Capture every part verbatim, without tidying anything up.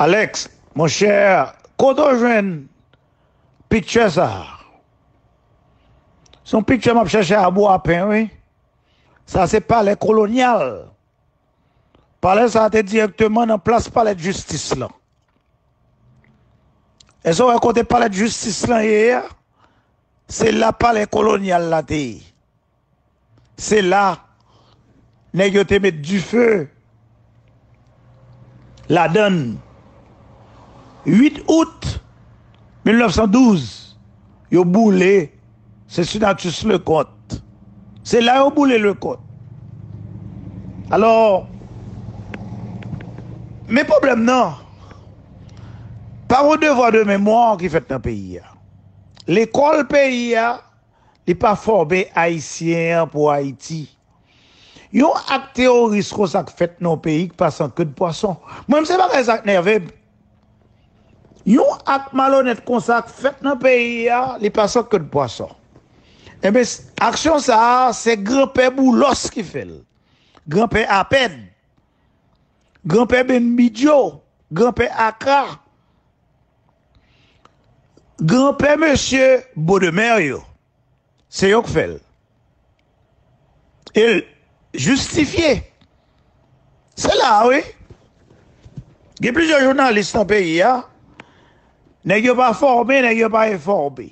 Alex, monchè, kote w jwenn picture sa a? Se yon picture m ap chèche a bwapen, wi. Sa se palè kolonyal. Palè sa a te dirèkteman nan plas palè jistis lan. Èske w wè kote palè jistis lan ye a? Se la palè kolonyal la te ye. Se la nèg yo te met dife ladan l. Uit out mil nèf san douz, yo boule Cincinnatus Leconte. Se la yo boule Leconte. Alò, men pwoblèm nan, pa gen devwa de memwa ki fèt nan peyi a. Lekòl peyi a, li pa fòme Ayisyen an pou Ayiti. Yon ak teworis konsa k fèt nan yon peyi k pa san ke de pwason. Mwen menm se bagay sa k nève m. Yon ak malonèt konsa k fèt nan peyi a, li pa san ke de pwason. Enben, aksyon sa a, se granpè Boulos ki fè l. Granpè Apèd. Granpè Benbidyo. Granpè Akra. Granpè mesye Bodemè yo. Se yo k fè l. E l jistifye. Se la a, wi. Gen plizyè jounalis nan peyi a. Nèg yo pa fòme, nèg yo pa enfòme.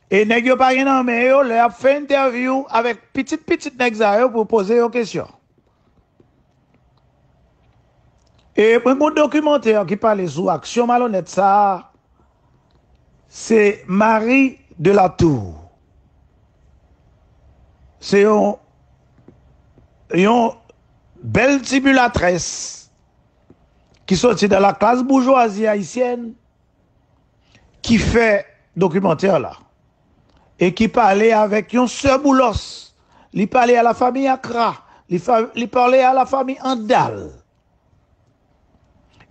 E nèg yo pa gen nan men yo lè y ap fè entèvyou avèk pitit pitit nèg sa yo pou poze yo kesyon. E mwen gen yon dokimantè ki pale sou aksyon malonèt sa a. Se Marie de la Tour. Se yon, yon bèl ti milatrès ki soti nan laklas boujwazi ayisyèn ki fè dokimantè la e ki pale avèk yon sè Boulos. Li pale a la fami Akra. Li, fa, li pale a la fami Andal.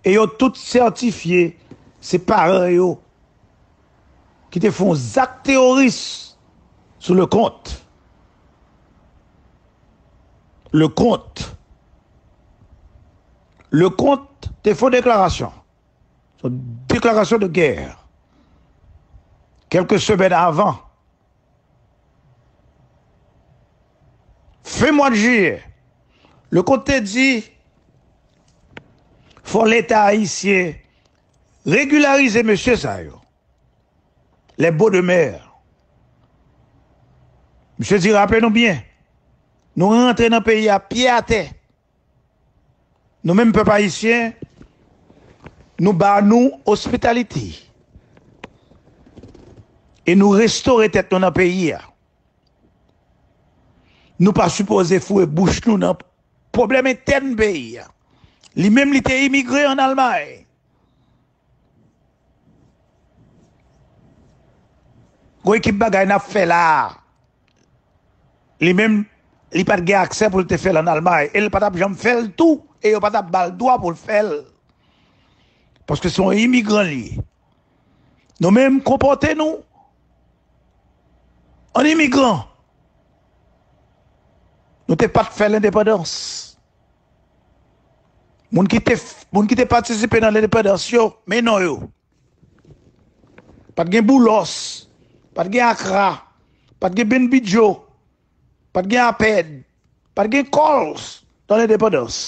E yo tout sètifye se paran yo ki te fè yon zak teworis sou Leconte. Leconte. Leconte te fè yon deklarasyon. Se yon deklarasyon de gè. Kèlke semèn avan, fen mwa de jiyè, Leconte te di, fò Leta ayisyen regilarize mesye sa yo. Les Bodemè. Misye di, raple nou byen, nou rantre nan peyi a pye atè. Nou menm pèp ayisyen, nou ba nou ospitalite. E nou restore tèt nou nan peyi a. Nou pa sipoze foure bouch nou nan pwoblèm entèn peyi a. Li menm li te imigre ann Almay. Gon ekip bagay n ap fè la a. Li menm, li pa t gen aksè pou l te fè l ann Almay. E l pa t ap janm fè l tou. E yo pa t ap ba l dwa pou l fè l. Paske se yon imigran li ye. Nou menm, konpòte nou an imigran. Nou te pa t fè lendepandans. Moun ki te, moun ki te patisipe nan lendepandans yo, men non yo. Pa t gen Boulos, pa t gen Akra, pa t gen Benbidyo, pa t gen Apèd, pa t gen Kòls nan lendepandans.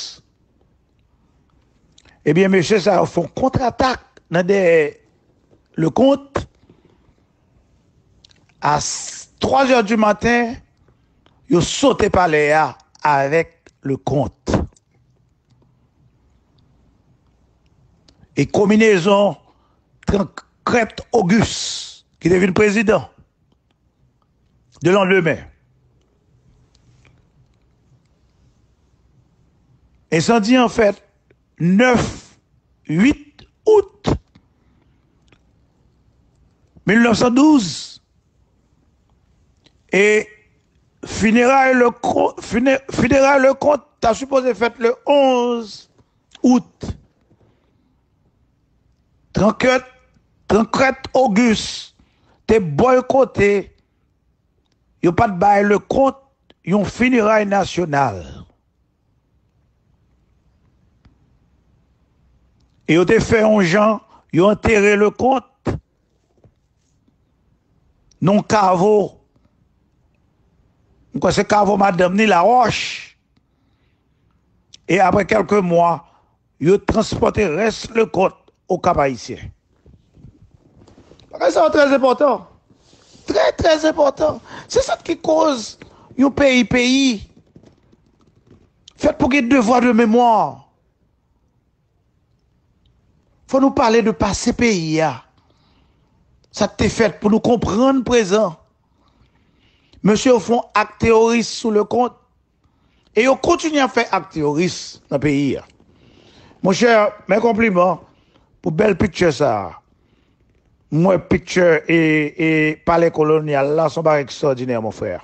Ebyen, mesye sa yo fè yon kontratak nan dèyè Leconte. A twazè di maten, yo sote palè a avèk Leconte. E konbinezon Tankrèt Ogis, ki te vin prezidan de landemen. Ensandi an fèt nèf, uit out mil nèf san douz. E fineray Leconte, fine, fineray Leconte ta sipoze fèt le onz out. Tankrèt, Tankrèt Ogis te bòykote, yo pa t bay Leconte yon fineray nasyonal. E yo te fè yon jan, yo antere Leconte nan yon kavo. M kwè se kavo madanm ni Lawòch. E apre kèlke mwa, yo transpòte rès Leconte o Kap Ayisyen. Bagay sa yo trè enpòtan. Trè, trè enpòtan. Se sa ki koz yon peyi, peyi fèt pou gen devwa de memwa. Fò nou pale de pase peyi a. Sa k te fèt pou nou konprann prezan. Mesye yo fè yon ak teworis sou Leconte. E yo kontinye ap fè ak teworis nan peyi a. Monchè, men konpliman pou bèl picture sa a. M wè picture e, e palè kolonyal la, se yon bagay ekstwòdinè, mon frè.